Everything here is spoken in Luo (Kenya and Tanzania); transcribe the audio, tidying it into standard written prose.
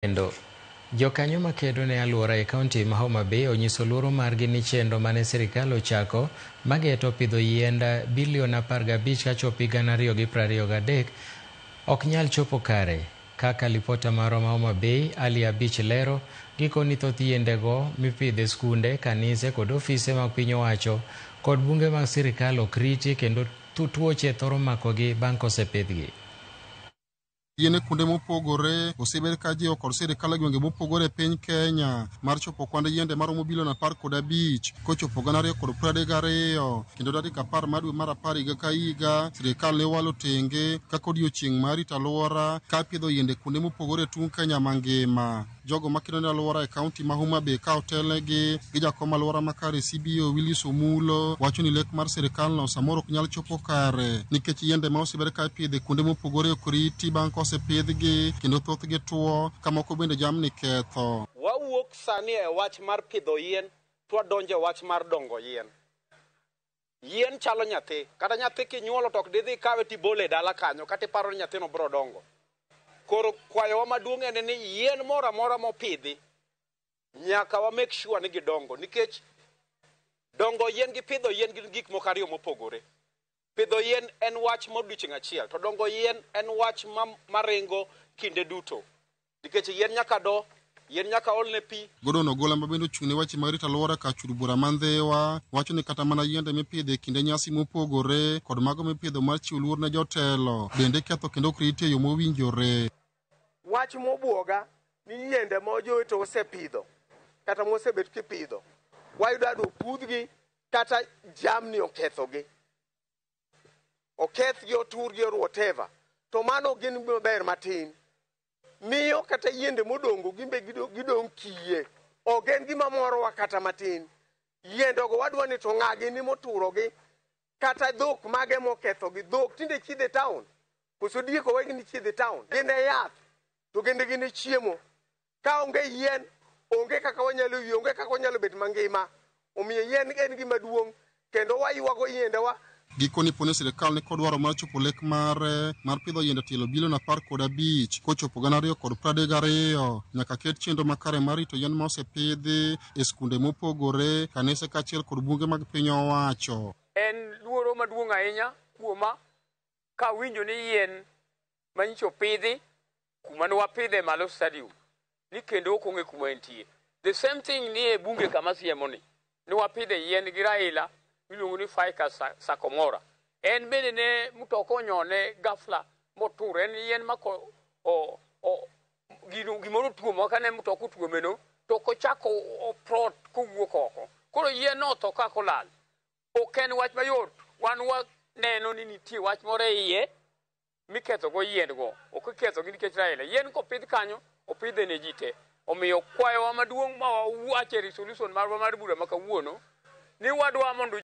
Kendo jokanyo makedo ne aluora e kaunti ma Homa Bay onyiso luoro margi ni chenro mane sirikal ochako mageto pidho yiend bilion 15 kachopo 2023 ok nyal chopo kare. Kaka lipota marwa ma Homa Bay Ali Abich lero, gikoni thoth yiendego mipidho e skunde, kanise kod ofise mag piny owacho kod bunge mag sirikal ok riti kendo tuoche thoro makogi bang' kosepidhgi. Yien e kuonde mopogore osebed ka jiwo kod sirikal e gwenge mopogore e piny Kenya mar chopo kwand yiende maromo bilion 15 kochopo 2032 kendo tarik 10 mar dwe mar 10 higa ka higa sirikal ne walo tenge kaka odiochieng' mar rito alwora ka pidho yiende kuonde mopogore e tung' Kenya mangima. Jogo makedo ne alwora e kaunti ma Homa Bay ka otelnegi gi jakom alwora makare CBO Willis Omulo wacho ni lek mar sirikal no samoro ok nyal chopo kare nikech yiende ma osebed ka ipidho e kuonde mopogore ok riti bang' kosepidhgi kendo thothgi tuo ka moko bende jamni ketho. Wawuok sani e wach mar pidho yien to wadonjo e wach mar dongo yien. Yien chalo nyathi, kata nyathi kinyuolo to ok didhi ikawe tibole e dala kanyo kata iparo ni nyathino biro dongo. Koro kwayowa maduong' en ni yien moro amora mopidhi nyaka wa make sure ni gidongo nikech dongo yien gi pidho yien gin gik moko ariyo mopogore. Pidho yien en wach ma odiochieng' achiel to dongo yien en wach maringo kinde duto nikech yien nyaka do, yien nyaka olne pi. Gordon Ogola ma bende ochung' ne weche mag rito alwora kar chud bura ma Ndhiwa wacho ni kata mana yiende mipidho e kinde nyasi mopogore kod mago mipidho mar chiwo luor ne jotelo bende ketho kendo ok riti e yo mowinjore. Wach mobuoga ni yiende ma jowetewa osepidho kata mosebet kipidho wayudo ni opudhgi kata jamni okethogi. Okethgi, oturgi or whatever. To mano gin maber matin. Miyo kata yiende modongo gimbe gidong' kiye. Ok en gima morowa kata matin. Yiendego wadwa ni to ng'a gini moturogi kata dhok mage mokethogi. Dhok tinde chiedho e town. Koso diek owegi ni chiedho e town. Gin e yath to kendo gin e chiemo. Ka onge yien, onge kaka wanyalo yie, onge kaka wanyalo bet mangima. Omiyo yien en gima duong' kendo waywago yiendewa. Gikoni poni sirikal ni kod dwaro mar chopo lek mare mar pidho yiende tielo bilion 15 kochopo 2032 nyaka ket chenro makare mar rito yien ma osepidhi e skunde mopogore, kanise kaachiel kod bunge mag piny owacho. En luoro maduong' ahinya kuoma kawinjo ni yien manyicho opidhi kuma ne wapidhe malo stadium ni kendo ok ong'e kuma entie. The same thing ni e bunge kama siemo ni ne wapidhe yien gi Raila miluongo ni Ficus sycomora. En bende ne mtoka onyone ghafla motur. En yien ma gimoro otuomo kane mtoka otuomeno to ok ochako oprot kowuok oko. Koro yien no otho kaka olal. Ok en wach mayot. Wan waneno ni nitie wach moro e iye miketho go yien go. Ok iketho gi nikech Raila. Yien kopidh kanyo, opidhe ne ji te. Omiyo kwayowa maduong' ma wawacho e resolution marwa mar bura ma kawuono ni wadwa mondo